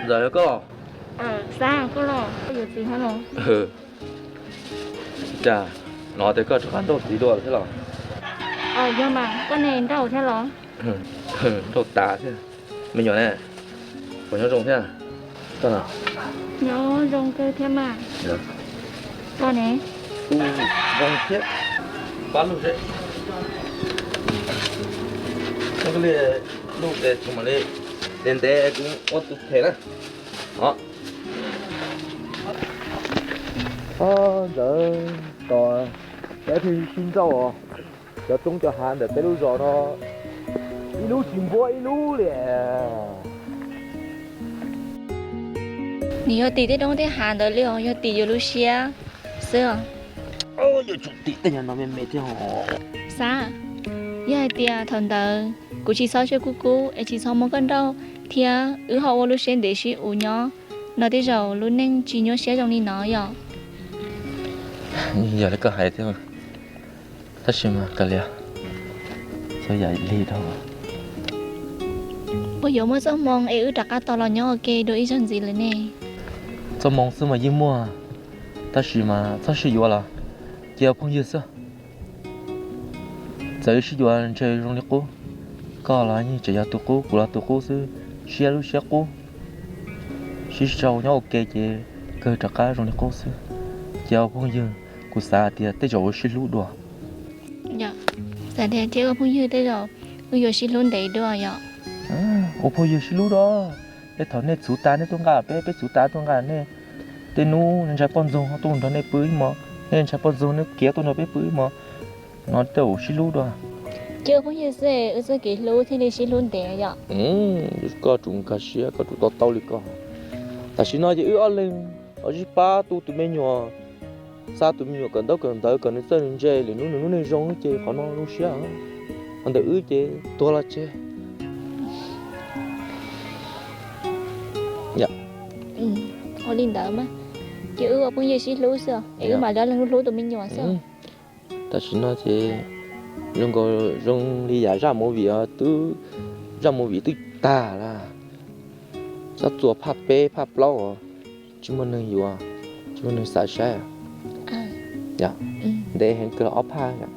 Los yog koj los? Xav koj los, koj yuav txiv thiab los? Cas no tias koj rov qab nrauj txiv dua thiab los? Yog mas, koj ne nrauj thiab los? Nrauj tas thiab. Me nyuam ne, puas nyob zoo thiab? Koj no? Nyob zoo kawg thiab mas. Koj ne? Kuv zoo thiab. Pab lub seb. Koj li lub tes tsis mam li ntev ntev kuv ua tus them na. Os, ntawd tos peb thiaj sib nrauj os. Cov roob cov hav ntawm peb lub zos no ib lub tsis npuab ib lub li. Nws yog tim tej roob tej hav ntawd li os, yog tim yus lub siab xwb os. Yuav tsum tim tej nyuag no me me thiab os. Xav, yog hais tias thaum ntawd kuv tsis txhob siab kub kub es tsis txhob muab koj nrauj thiab wb ho ua lub siab ntev sib uv nyob no tej zaum lub neej tsis nyuaj siab zoo li no yom. Yog li koj hais thiab, tab sis mas kav liam, txhob yam li dhau. Puas yuav muaj txoj hmoo es wb rov qab tos los nyob ua ke dua ib zaug ntxiv lawm ne? Txoj hmoo xwb mas yeej muaj, tab sis mas txhob sib yuav los cia ua phooj ywg xwb. Txawm wb sib yuav ntshe zoo li qub, koj los yeej tseem yog tus qub, kuv los tus qub xwb, siab lub siab qub. Sib sau nyob ua ke ces kawg rov qab zoo li qub xwb. Cia ua phooj ywg, kuv xav tias tej zaum ua sib hlub dua. Xav tias thiab ua phooj ywg tej zaum wb yuav sib hlub ntev dua yom. Ua phooj ywg sib hlub dua, es thaum nej txhuv tas nej tuaj nqa peb, peb txhuv tas tuaj nqa nej. Tej hnub nej ntshai poj ntxoog tuaj nrog nej pw ib hmo, nej ntshai poj ntxoog nej khiav tuaj nrog peb pw ib hmo. No tej zaum sib hlub dua. Cia ua phooj ywg xwb wb txoj kev hlub thiaj li sib hlub ntev yom. Koj tsum nkag siab, koj tsum to taub li koj. Tam sim no ces wb ob leeg ho sib pab tu tus me nyuam, xa tus me nyuam kawm ntaub kawm ntawv kom nws txawj nws ntse, lwm hnub nws lub neej zoo ces qhov no zoo siab. Qhov ntawm wb ces tuag los tseg. Ua li ntawd mas, ces wb ua phooj ywg sib hlub xwb es wb mam li hlub hlub tus me nyuam xwb. Tam sim no ces zoo nkaus zoo li yam zaj movie os, twb zaj movie twb tag lawm. Txhob txua phaj peb phaj plaub os, tsis muaj neeg yuav, tsis muaj neeg xav saib. Ntev heev kawg ob phaj yom.